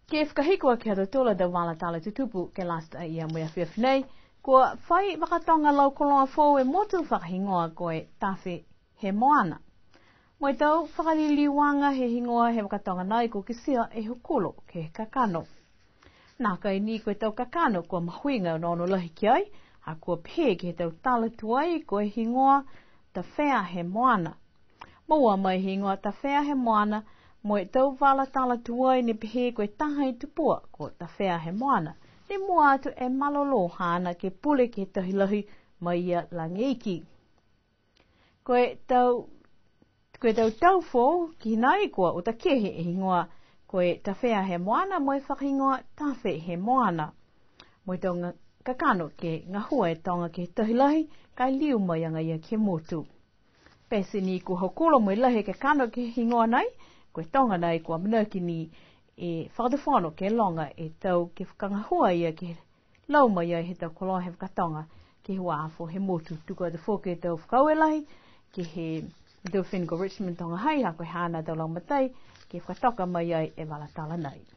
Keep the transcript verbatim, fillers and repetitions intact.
Ke fakahiku aki ha tautolu a tau vala tala tutupu ke lata ia mo e afiafi nei, kua fai vakatoga lau koloa foou e motu fakahigoa ko e Tafe he Moana. Mo e tau fakaliliuaga he higoa he vakatoga nei kua kitia e hokulo ke he kakano. Nākai ni ko e tau kakano kua mahuiga e onoono lahi ki ai, ha kua pehē ke he tau tala tuai ko e higoa Tafea he Moana. Moua mai e higoa Tafea he Moana, mo e tau vala tala tuai ne pehē ko e taha e tupua ko Tafea he Moana, ne mua atu e malolō haana ke pule ke he tahi lahi mai ia Lageiki. Ko e tau, ko e tau tau foou ki nai kua uta kehe e higoa ko e Tafea he Moana mo e fakahigoa Tafe he Moana. Mo e tau ga-, kakano ke gahua e toga ke he tahi lahi, ka e liu mai agaia ke he motu. Pete ni kua hokulo mo e lahi e kakano ke he higoa nei, ko e toga nei kua amanaki ni e Fakatufono ke loga e tau ke fakagahua ia ke lau mai ai he tau koloa he vakatoga ke he uafo he motu. Tuku atu foki e tau fakaaue lahi ke he Dauphine ko Richmond Toga Hai, ha ko e haana tau lagomatai ke fakatoka mai ai e vala tala nei.